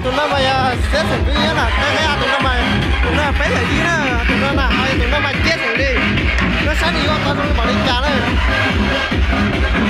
Tus no mas yog xeeb xeem Vwj Iab na, qhia tus no mas, tus no peb xeem Vwj na, tus no na, tus no mas ciaj xeem li. Neb saib nws yuav tau zoo li npaum li cas na.